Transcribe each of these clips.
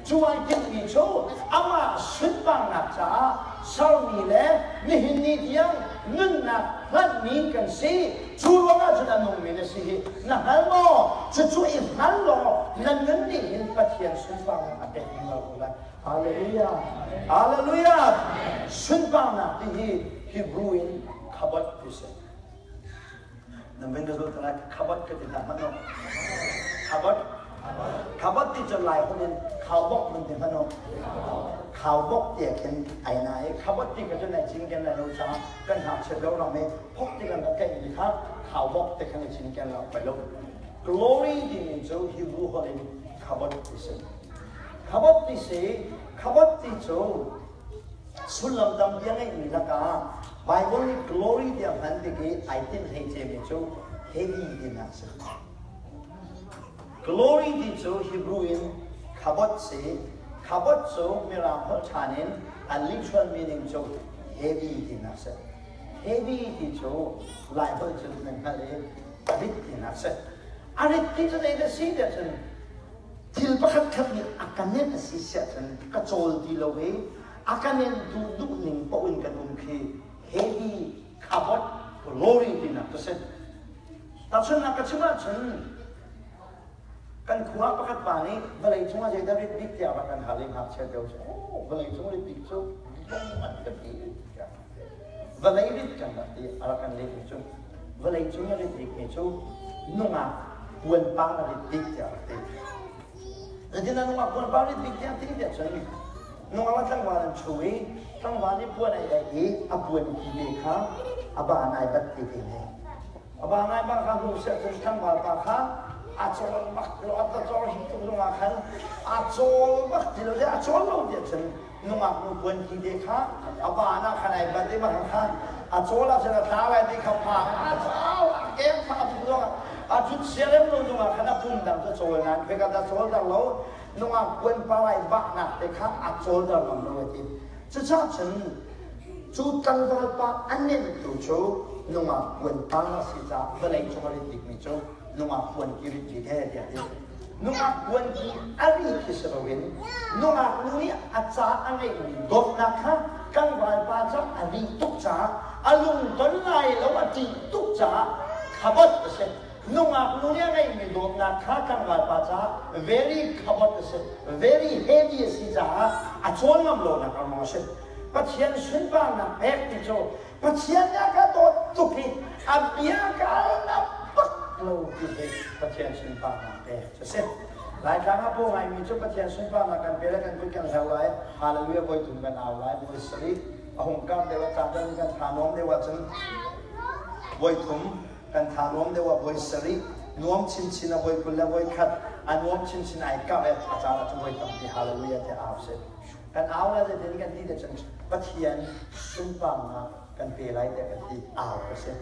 Cu ai tinhmi cu amah sunparnak caah sermi le nihin ni tiang nunnak hngalhmi kan si. Cu ruangah cun a nungmi na si hi na hngal maw? Cucu i hngal law na nun nih hin Pathian sunparnak a pek zungzal ko lai. Hallelujah! Hallelujah! Sunparnak ti hi Hebrew in khabot ti si. Nan vin ka zul ta lai khabot ka ti hna hmanh lo. Khabot. Khabot ti cu Lai holh in khaubok man ti hmanh lo. Khaubok ti khin ai na i khabot ti kha cu nai cinken lai lo caah kan ngakchiat lo ram i phok ti kan rak tlaih mi kha khaubok ti khan i cinken lo pai lo. Glory timi cu Hebrew holh in khabot ti si. Khabot ti si, khabot ti cu Sullam tampi a ngeihmi lakah Baibal nih glory tiah hman tik i ai tinh hleice cu heavy tinak a si. Glory ti cu Hebrew in khabot si. Khabot cu Mirang holh ṭhan in a literal meaning cu heavy tinak a si. Heavy ti cu Lai holh cun nan hngalh i a rit tinak a si. A rit ti cu zeidah si tiah cun Thil pakhatkhat nih a ka nenh a si siah cun ka cawl ti lo i a ka nenhtu duhning paoh in kan um khi heavy khabot glory tinak cu si. Tahchunhnak ka chim ahcun kan khua pakhat pa nih vawlei cungah zeidah rit bik tiah rak kan hal i ngakchia deuh cu oh vawlei cung rit bik cu lung an ka ti tiah vawlei rit kan rak ti a rak kan lehmi cu vawlei cung a rit bikmi cu nungak puanpar a rit bik tiah a rak ti. Zeitin ah nungak puanpar rit bik tiah ti tiah cun nungak le tlangval an chu i tlangval nih puan ai aih i a puan ki te kha a ban ai bat ti te ne. A ban ai bak kha hmu seh cun tlangval pa kha a cawl bak lo a cawl him tuk zongah khan a cawl bak ti lo a cawl lo tiah cun nungak nu puan ki te kha a van ah khan ai bat i mah khan a cawl ah cun a tla lai ti kha phang a cau a keng phah tuk zongah a thut siarem lo zongah khan a pum dang cu cawl nain khoika dah cawl ter lo nungak puan palai bahnak te kha a cawl ter ngam lo a ti cucaah cun cu tlangval pa a nentu cu nungak puan pa a si caah vawlei cung a rit bikmi cu nungak puan ki rit bik he tiah ti Nungak puanki a ri khi si loin nungak nu nih a ca a ngeihmi dawtnak kha tlangval pa cu a rih tuk caah a lungton lai lo a ṭih tuk caah khabot a si. Nungak nu nih a ngeihmi dawtnak kha tlangval pa caah very khabot a si, very heavy a si caah a cawl ngam lonak a ruang a si. Pathian sunparnak pek ti cu Pathian nih a ka dawt tuk i a bia ka al bak lo ti hi Pathian sunparnak pek cu si. Laitlang ah paw ngaimi cu Pathian sunparnak kan pe le kan kut kan hler lai, hallelujah voi thum kan au lai, voi sarih a hung kar deuh ah caan kan kan tha nuam deuh ahcun voi thum kan tha nuam deuh ah voi sarih nuam chinchin ah voi 20 le voi khat a nuam chinchin ai kar e a caan ah cun voi tampi hallelujah tiah au si. Kan au lai zeitin kan ti te cun Pathian sunparnak kan pe lai tiah kan ti au ka si.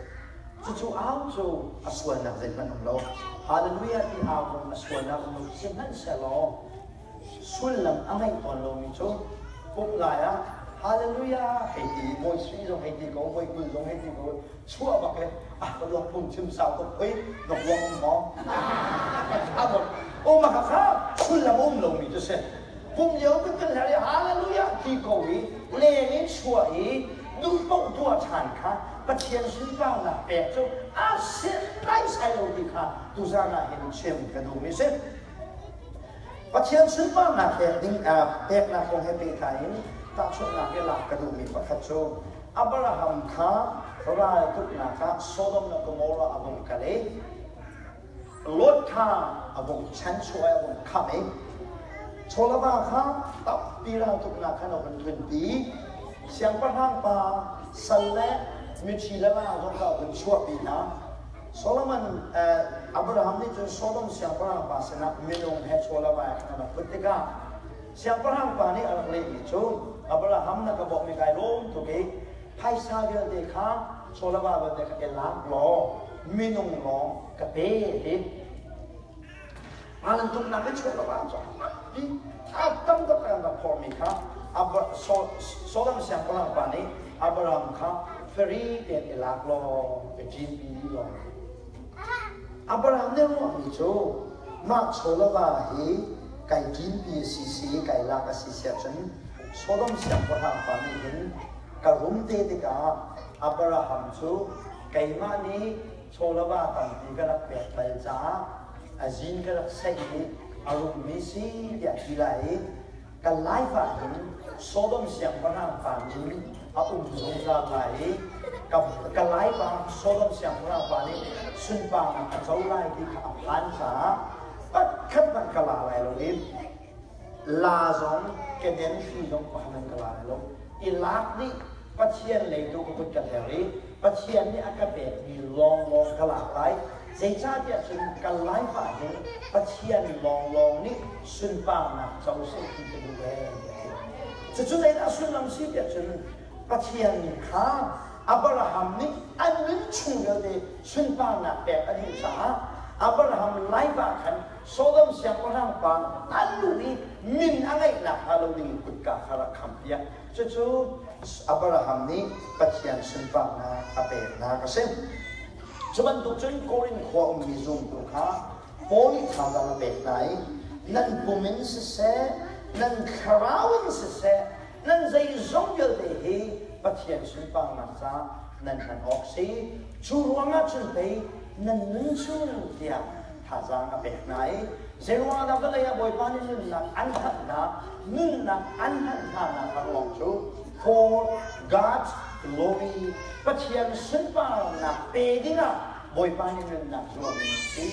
Cucu au cu a sualnak zeihmanh um lo. Hallelujah ti au zong a sualnak um lo. Sihmanhsehlaw sullam a ngeih tawn lomi cu pumh lai ah Hallelujah hei ti Bawi Sui zong hei ti ko, Bawi 20 zong hei ti ko, chuah bak he ah ka luak phung chim sau tuk hoi nok luak um maw? O ma kha kha sullam a um lomi cu si. Pum lio kan kan her i hallelujah ti ko i leng in chuah i duh paoh tuah ṭhan kha Pathian sunparnak pek cu a si naisai lo ti kha tuzan ah hin chim ka duhmi si. Pathian sunparnak pek ding peknak kong he pehtlai in tahchunhnak i lak ka duhmi pakhat cu Abraham kha raltuknak ah Sodom le Gomorrah a vung kal i Lot kha a vung chanchuah i a vung khamh i chawlava kha tampi raltuknak khan a hun tlunpi. Siangpahrang pa sal le mithi le la zong kha a hun chuahpi hna. Solomon Abraham nih cun Sodom siangpahrang pa sinah minung he chawlava he khan a rak put tikah siangpahrang pa nih a rak lehmi cu Abraham na ka bawmh i kai lawm tuk i phaisa vialte kha chawlava vialte kha i lak law minung lawng ka pe ti raltuknak i chawlava cu tampi a tam tuk kan rak phormi kha Sodom siangpahrang pa nih Abraham kha feri tein i lak law i ṭinpi dih law Abraham nih ruahmi cu mah chawlava hi. Kai ṭinpi a si si, kai lak a si si ahcun Sodom siangpahrang pa nih hin ka rum te tikah Abraham cu keimah nih chawlava tampi ka rak pek bal caah a zin ka rak saih i a rummi si tiah ti lai i ka life ah hin Sodom siangpahrang pa min a um zungzal lai i ka, ka life ah Sodom siangpahrang pa nih sunparnak a co lai ti kha a phan caah pakhat hmanh ka la lai lo i la zong keden hri zong pakhat hmanh ka la lai lo i lak nih Pathian lei tu ka kut ka hler i Pathian nih a ka pekmi lawnglawng ka lak lai. Zeicahtiah cun ka life ah hin Pathian lawnglawng nih sunparnak co seh ti ka duh ee tiah a ti. Cucu zeidah sullam si tiah cun Pathian kha Abraham nih a nun chung vialte sunparnak pek a duh caah Abraham life ah khan Sodom siangpahrang pa an luh i min a ngeih nakhnga lo ding in kutka kha rak kham piak. Cucu Abraham nih Pathian sunparnak a peknak a si. Cu bantuk cun Korin khua ummi zumtu kha Paul nih thazaang a pek hna i nan pum in siseh, nan thlarau in siseh, nan zeizong vialte hi Pathian sunparnak caah nan hman awk si. Cu ruangah cun pei nan nun cu tiah thazaang a pek hna i zeiruangah dah vawlei ah Bawipa nih nunnak an hngalh hna nunnak an hngalh hnanak a ruang cu for God's glory Pathian sunparnak pe dingah Bawipa nih nunnak zuam in si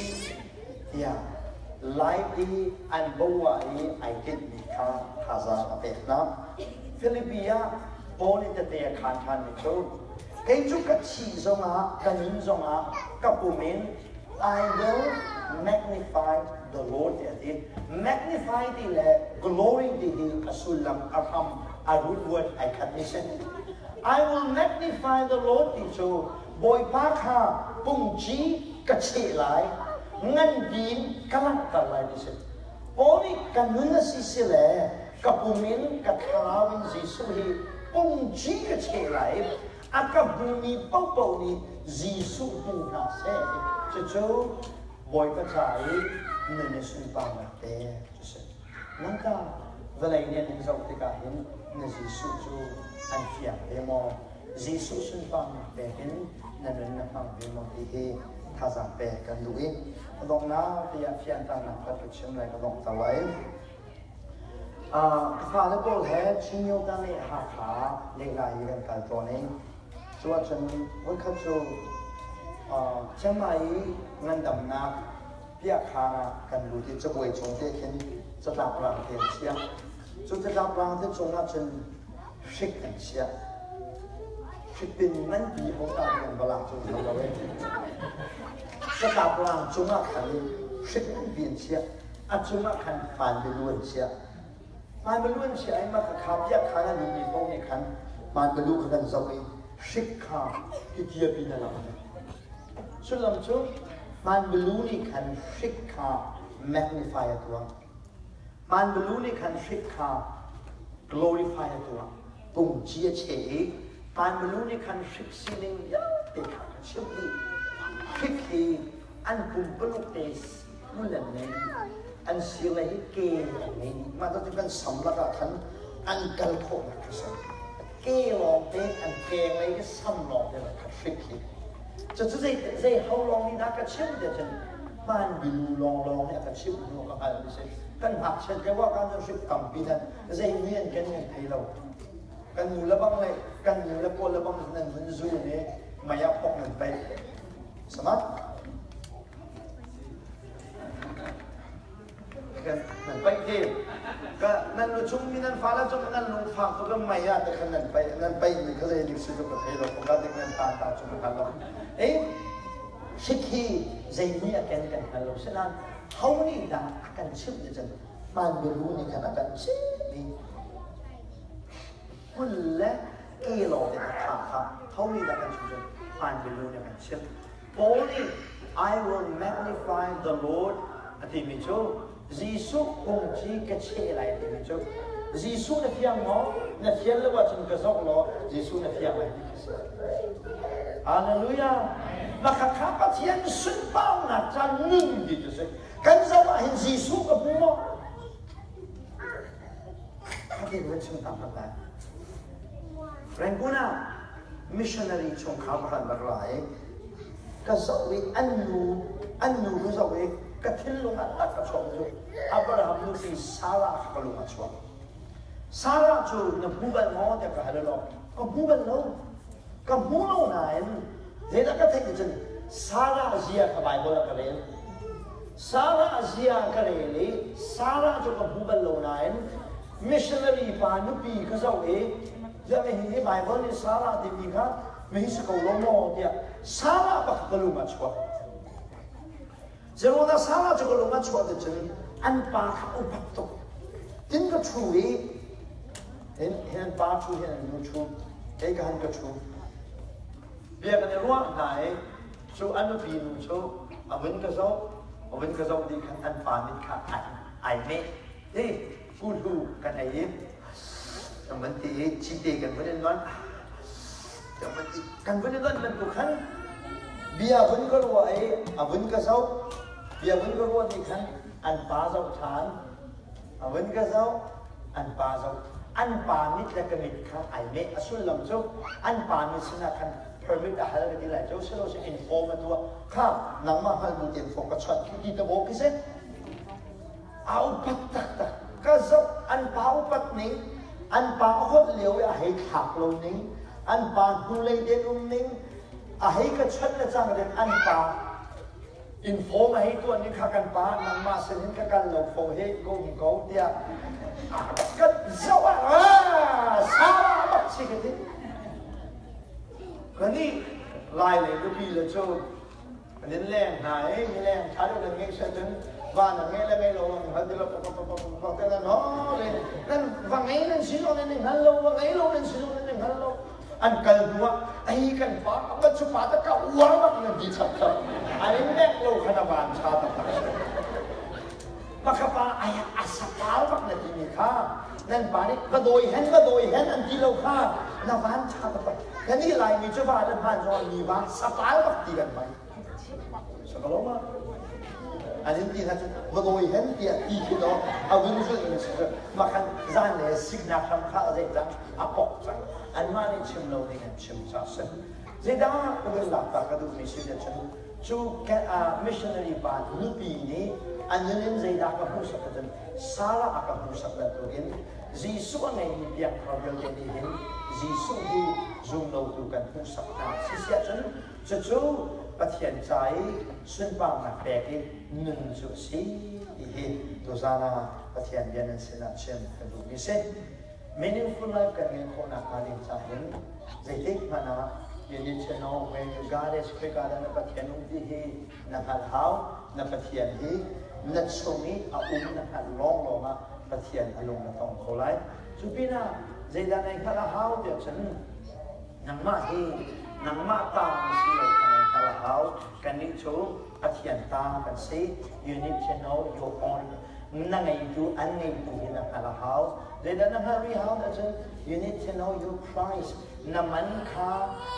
tiah life i an boah i ai tinhmi kha thazaang a pek hna. Philippi ah Paul nih tete a khaan ṭhanmi cu kei cu ka thih zongah ka nun zongah ka pum in I will magnify the Lord tiah a ti. Magnify ti le glory ti hi a sullam a hram a root word ai khat mi si. I will magnify the Lord ti cu Bawipa kha pungci ka cheh lai, nganpi in ka langhter lai ti si. Paul nih ka nun a si si le ka pum in ka thlarau in Jesuh hi pungci ka cheh lai a ka hmumi paohpaoh nih Jesuh hmu hna seh. Cucu Bawipa ca i nun i sunparnak te cu si. Nangka vawlei nih an in zoh tikah hin na Jesuh cu an fiang ve maw? Jesuh sunparnak pek in na nun na hmang ve maw ti hi thazaang pek kan duh i a donghnak tiah fianternak kha ka chim lai ka donghter lai. Ka fale pawl he Chinyoka nih Hakha Lehlai i kan kal tawn i cu ahcun voikhat cu Chiang Mai i ngandamnak piahkhaan ah kan lut i cabuai cung te khin catlap rang te an chiah. Cu catlap rang te cung ahcun hrik an chiah. Hrikpin nganpi hota nih an va lak cu hngal lo ee. Catlap rang cung ah khan hrik nganpi an chiah. A cungah khan hmanbilu an chiah. Hmanbilu an chiah i mah kha piah khan a nunmi paoh nih khan hmanbilu kha kan zoh i hrik kha titia pin a lang. Sullam cu hmanbilu nih khan hrik kha magnify a tuah. Hmanbilu nih khan hrik kha glorify a tuah. Pungci a cheh i hmanbilu nih khan hrik sining vialte kha a chimh dih. Hrik hi an pumpuluk te hmul an ngei an sir le hi ke an ngei dih mah cu kan sam lakah khan an kal khawhnak kha si ke lawng te an keng lei hi sam lawng te kha hrik hi cucu zei zei ho lawng nih dah ka chim te cun hmaan bilu lawng lawng nih a ka chimh hnu ka hngalh mi si kan ngakchiat lio ah kan hrik tampi nan zei mi an kan kan thei lo kan nu le bang le kan nu le pawl le bang nan vun zun i mei ah phok nan peih Sama? Nan paih te. Ka nan lu chung mi nan fa la chung nan lung fak tu kan mei ah te khan nan paih nan paih mi kha zei dik si tu ka thei lo ka dik nan ta ta chu ka hngal lo. Eh hrik hi zei mi a ken kan hngal lo senan ho nih dah a kan chimh ti cun hmaan bialu nih khan a kan chimh i hmun le ke lawng in a tha kha tho nih dah kan chim cun hmaan bialu nih a kan chimh. Paul nih I will magnify the Lord a timi cu Jesuh kungci ka cheh lai timi cu Jesuh na fiang maw? Na fian lo ahcun ka zoh law Jesuh na fiang lai ti khi si. Hallelujah! Maka kha Pathian sunparnak ca nun ti cu si. Kan zoh ah hin Jesuh ka hmu maw? Pakhat te kan chim ta hmanh lai. Rangoon ah missionary chungkhar pakhat rak ra i ka zoh i an nu an nu ka zoh i ka thinlung ah tak ka chuak cu Abraham nupi Sarah kha ka lung a chuak. Sarah cu na hmu bal maw tiah ka hal law ka hmu bal lo. Ka hmu lo nain zeidah ka theih cun Sarah zia kha Baibal ah ka rel. Sarah zia ka rel i Sarah cu ka hmu bal lo nain missionary pa nupi ka zoh i ziah hi Baibal nih Sarah timi kha mihi si ko lo maw tiah Sarah bak ka lung ah chuak. Zeruah Sarah cu ka lung ah chuah cun an pa kha upat tuk. Tin ka ṭhu i hin an pa ṭhu hin an nu ṭhu kei ka han ka ṭhu. Bia kan i ruah hna i cu an nupi nu cu a vun ka zoh a vun ka zoh dih khan an pa mit kha ai meh. Hi kuhlu kan ei i kan van ti i cite kan vun in nuan kan vun i nuan bantuk khan bia vun ka ruah i a vun ka zoh bia vun ka ruah ti khan an pa zoh ṭhan a vun ka zoh an pa zoh an pa mit le ka mit kha ai meh a sullam cu an pa mit sinah khan permit a hal ka ti lai cu silo si inform a tuah kha nangmah hngal bu tein fawk ka chawnh khi ti ta bo khi si A upat taktak. Ka zoh an pa upat ning, an pa a holh lio i a hei thlak lo ning, an pa hnulei den um ning, a hei ka chawnh le cang den an pa inform a hei tuah ning kha kan pa nangmah sin hin ka kal lo fo he ko um ko tiah ka zoh ah Sarah bak si ka ti. Ka nih Lai lei nupi le cu An in leng hna i mileng ṭha deuh nan ngeih cun va nan ngei le ngei lo nan hngal ti lo pok te nan le nan va ngei nan si zong nan i hngal lo va ngei lo nan si zong nan i hngal lo an kal hnu ah ei kan pa va cu pa ta ka uar bak nan ti chap chap an in nek lo khan a van ṭha taktak si Pakha pa ai a sapal bak na timi kha nan pa nih va dawi hen va dawi hen an ti lo kha na van ṭha taktak kan i Laimi cu va le hmaan zong mi va sapal bak ti kan hmang sakaloma an in ti hna cu va dawi hen tiah ti khi to a vun zulh in si makhan zan le siknak hram kha a zei cang a pok cang anmah nih chim lo ding an chim ca si zeidah ka vun lak ta ka duhmi si cun Cu missionary pa nupi nih a nun in zeidah ka hmuhsak ahcun Sarah a ka hmuhsak bantukin Jesuh a ngeimi biakthar vialte nih hin Jesuh hi zumlotu kan hmuhsak hna si siahcun cucu Pathian ca i sunparnak pek i nun cu a si ti hi tuzaan ah Pathian bia nan sinah chim ka duhmi si. Meaningful life kan ngeih khawh nakhnga ding ca hin zeitik hmanh ah you need to know where your God is khika dah na Pathian um ti hi na hngalh hau na Pathian hi na chung i a um na hngalh lawnglawng ah Pathian a lung na tong kho lai cu pinah zeidah na hngalh a hau tiah cun nangmah hi nangmah ta na si lo kha na hngalh a hau kannih cu Pathian ta kan si you need to know your own na ngeitu an ngeitu hi na hngalh a hau zeidah na hngalh rih hau ahcun you need to know your price na man kha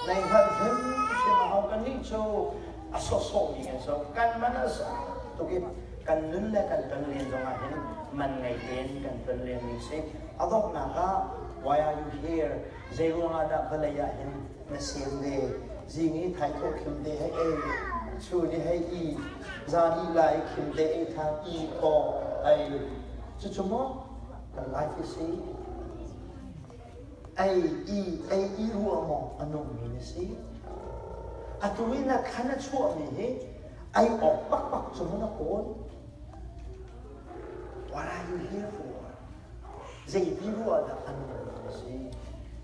na hngalh hrimhrim a hau kannih cu a sawhsawhmi kan so kan man a sang tuk i kan nun le kan ton len zong ah hin man ngei tein kan ton len mi si a donghnak ah why are you here zei ruangah dah vawlei ah hin na sem ve zing i thaithawh khim te hei ei chun i hei i zan i lai khim te ei than i thaw ei cucu maw kan life i si ei i ei i ruah maw a nungmi na si atu i na khan a chuahmi hi ei awk bakbak cu na kawl what are you here for Zeiti ruah dah a nungmi na si?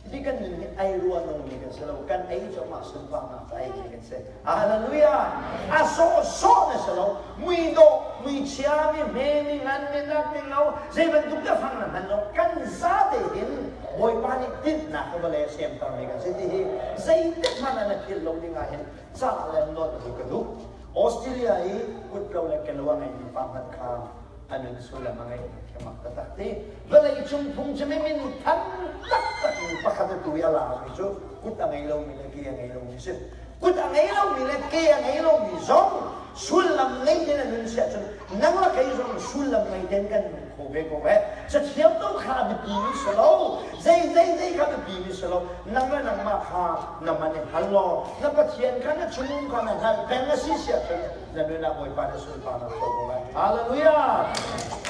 Hi kan nun hi ei rua nungmi kan si lo. Kan ei cu amah sunparnak ca ei mi kan si. Hallelujah! A sawhsawh na si lo. Mui dawh, mui chia, mi hme, mi ngan, mi nak, mi ngo, zei bantuk te fang na hman lo. Kan zate hin Bawipa nih tinhnak ka vawlei a semtermi kan si ti hi zeitik hmanh ah na philh lo ding ah hin cah le nolh hi ka duh. Australia i kutlo le kelo a ngeimi pa hmanh kha a nun sullam a ngeih khi mak taktak ti vawlei cung phung cu min than taktak mi pakhat atu i a larmi cu kut a ngei lomi le ke a ngei lomi si kut a ngei lomi le ke a ngei lomi zong sullam ngei tein a nun siah cun nang le kei zong sullam ngei tein kan nung kho ve ko ve. Cathiang to kha a biapi mi si lo. Zei zei zei kha biapi mi si lo. Nang le nangmah kha na man i hngal law na Pathian kha na chung kha na hngalh peng a si siah cun na nun ah Bawipa na sunparnak co ko lai. Hallelujah!